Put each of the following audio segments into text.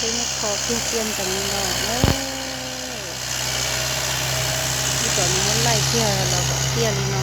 Peb muab kho kiag tiaj ntees li no na. Ib tom nws muab laij kiag los kom tiaj li no.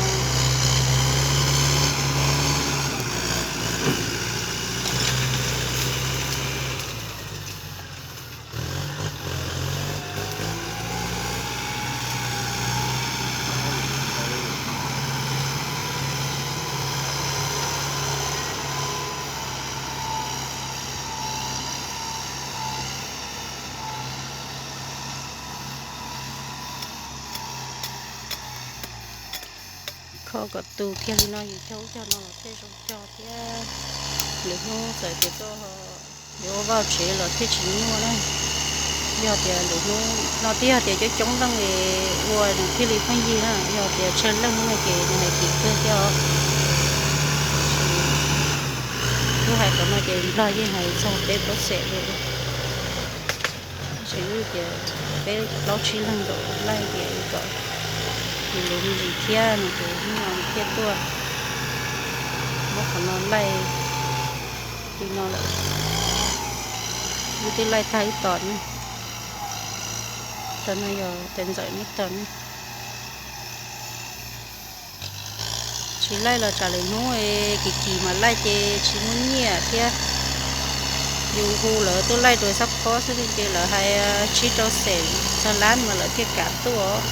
Kho kom tus kiag li no yus cog ub cog no los thiaj zoo cog thiab. Lwm hnub txawm tias koj yuav ua vaj tsev los thiaj tsis nyuaj na. Yog tias lwm hnub no twb yog tias coob coob leej es ua nws thiaj li pheej yig na, yog tias tsawg leej no ces nws hais kim kawg thiab os. Lub hais qhov no ces nplog yeej hais txog peb plaub xees li. Tab sis wb tias peb plaub tsib leeg nkaus laij tias kom yus lus me ntsis thiab no ces hnub no thiaj tuaj muab qhov no laij li no lawm. Wb twb laij tag ib tom na, tom no yog tes ntxawm ib tom na. Tsis laij los tsam lwm hnub kim kim mam laij ces tsis muaj nyiaj thiab. Yus hu lawv tuaj laij rau xab phob xwb ces lawv hais tsib rau xees txog lab mas lawv thiaj kam tuaj.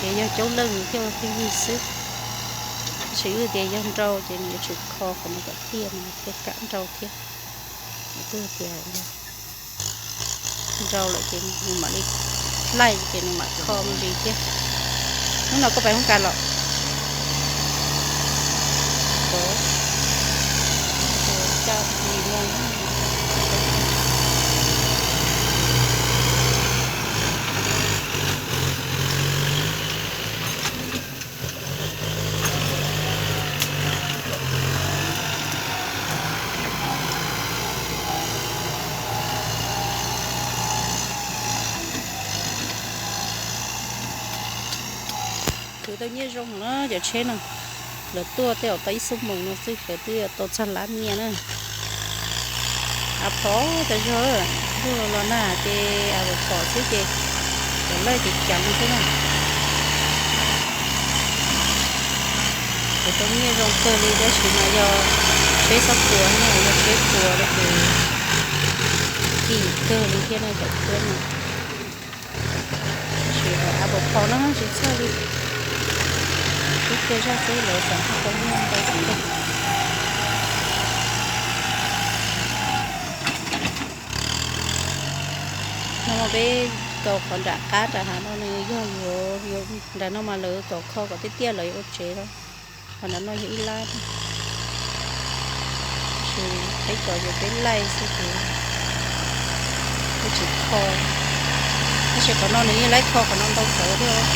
Ces yog coob leej thiaj ua pheej yig xwb. Tab sis wb tias yog nrau ces nws yuav tsum kho qhov no kom tiaj no thiaj kam nrau thiab. Kuj tias nrau lawm ces nws mam li laij ces nws mam kho me ntsis thiab. Hnub no koj pais hoob kas los? Caj ntsis moo. Khwv tau nyiaj zoo na cov tsheb no. Lawv tuaj tej zaum tau ib xuab moos no xwb lawv twb tau txog lab nyiaj na. Av phom tas zog, ntuj los nag ces av phom xwb ces cov laij ces ceev xwb na. Khwv tau nyiaj zoo kawg li tab sis mas yog tsheb xab puas no yog tsheb puas ces kim kawg li thiab na cov khuab no. Tab sis av phom no tsis txhawj li. Ib pliag zaj xwb lawv xam tau nyiaj ntau kawg. No mas peb kaus qhov nram qab nram hav no nws yog yuav, nram no mas lawv kom kho kom tiaj tiaj lawv yuav ua tsev no. Qhov nram no yog ib lab. Tab sis peb cov yog peb laij xwb ces peb tsis kho. Tab sis qhov no nws yeej laib kho qhov no ntau tawv thiab.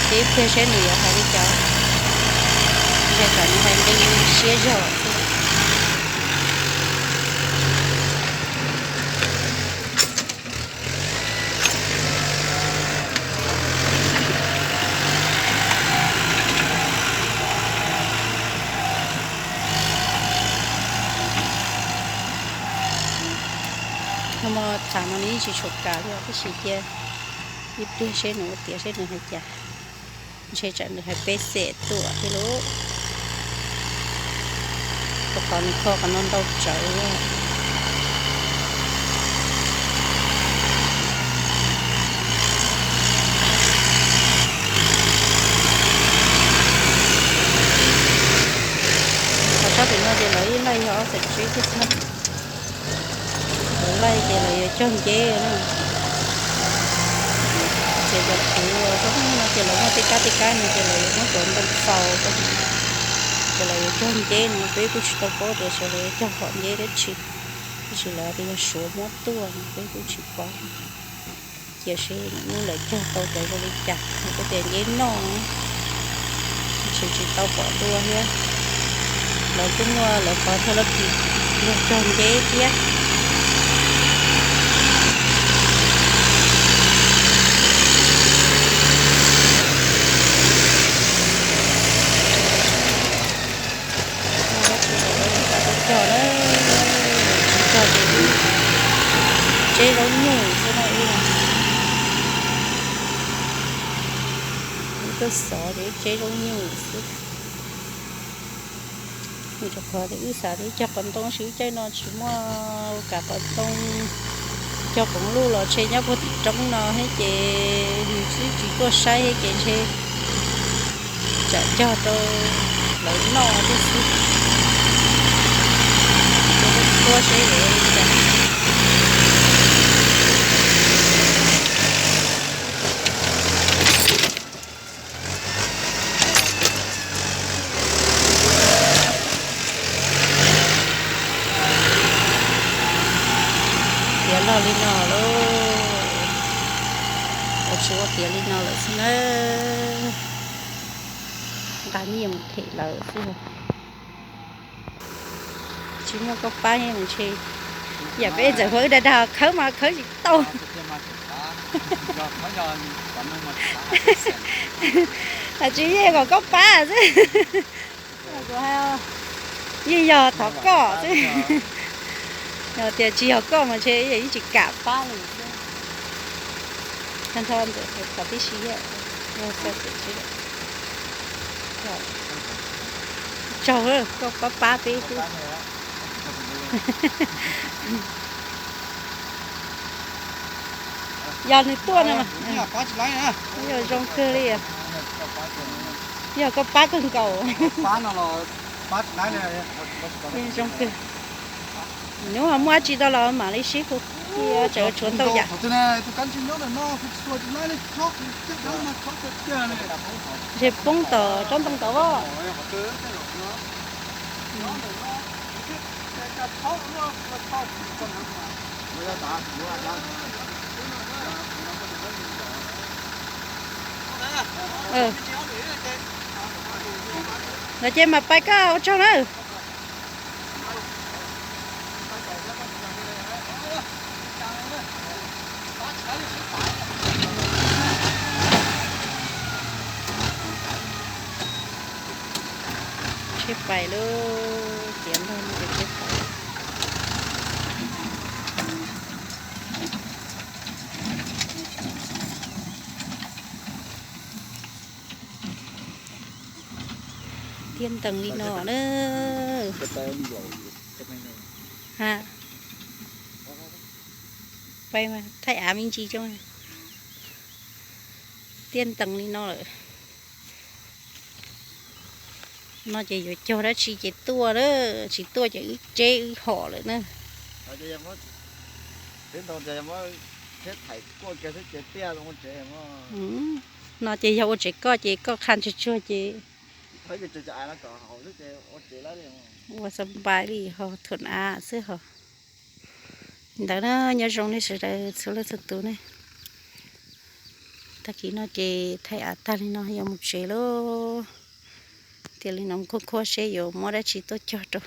Ces ib pliag seb nws yuav hais li cas. Ntshai tsam nws hais nqi siab zog xwb. No mas tshav no nws yeej tsis tshua kav li os, tab sis cia ib pliag seb nws ua tiav seb nws hais cas. Ntshe tsam nws hais peb xees tuaj thiab lauj. Rau qhov nws kho qhov no ntau tsawv. Qhov sab tim no ces lawv ib laij yog ob xees tsib thiab xwb na. Lawv laij ces lawv yuav cog nceb na. Ces cov kuv zoo no ces lawv muaj tej kab tej kab no ces lawv yuav muab cov ntoo xaus, ces lawv yuav cog nceb no peb kuj tsis tau paub tias xyov lawv yuav cog hom nceb dab tsi. Tab sis lawv tias yog Suav muab tuaj no peb kuj tsis paub. Cia seb lub lawv cog tau cov zoo li cas, nws kuj tias nceb noj, tab sis tsis tau pom dua thiab. Lawv kuj muaj lawv qhov thawj lab kis Cog nceb thiab. Cog na, tsis cog ces tseb zaub nyuj xwb na. Wb tuaj xov ces wb tseb zaub nyuj xwb. Vim rau qhov tias wb xav tias cog qos ntoo, tab sis wb caij no tsis muaj kav qos ntoo. Cog qoov luj los ntshe nyob puag tim roob no thiab ces nws twb tsis tuaj saib thiab ces ntshe tsam cog rau lawv noj thiab xwb. Tuaj seb yuav li cas. Tiav log li no lauj. Ua tsis ua tiav li no lawm xwb na. Nqa nyiaj mus them lawv xwb. Tsis muaj koj pab ntshe yam peb ntxawm huab wb dag dag khawb mas khawb tsis tau. Tsis yeej kom koj pab xwb. Yeej yog thov koj xwb. Yog tias tsis yog koj mas ntshe yeej tsis kam pab li xwb. Nrho ntxawm thov tib si. Tsaug, koj pab pab peb xwb. Yog nws tuaj no mas yog zoo kawg li. Yog koj pab kawg nkaus. Zoo kawg. Hnub muaj dab tsi rau los mam li sib hu, tseem tshuav ntau yam. Ntshe poob tom tsob ntoo tod. Lawm ces mam pais koj ua tsaug na. Tsheb pais lauj, tiav log no ces tsheb pais. Tiaj ntees li no na. Ha, pais mas thaij av me ntsis tso. Tiaj ntees li no lawm. No ces yuav cog dab tsi ces tuaj na, tsis tuaj ces wb tseb wb hom lawm na. No ces yog ua tsev koj ces koj qha ntsuag tsuag ces ua xa npai li ho thuam av xwb ho. Li ntawd na, nyob zoo nej sawv daws txhua leej txhua tus ne. Tag kis no ces thaij av tag li no yuav mus tsev lauj. Tiav li no khuab khuab seb yuav muab dab tsi tuaj cog rau.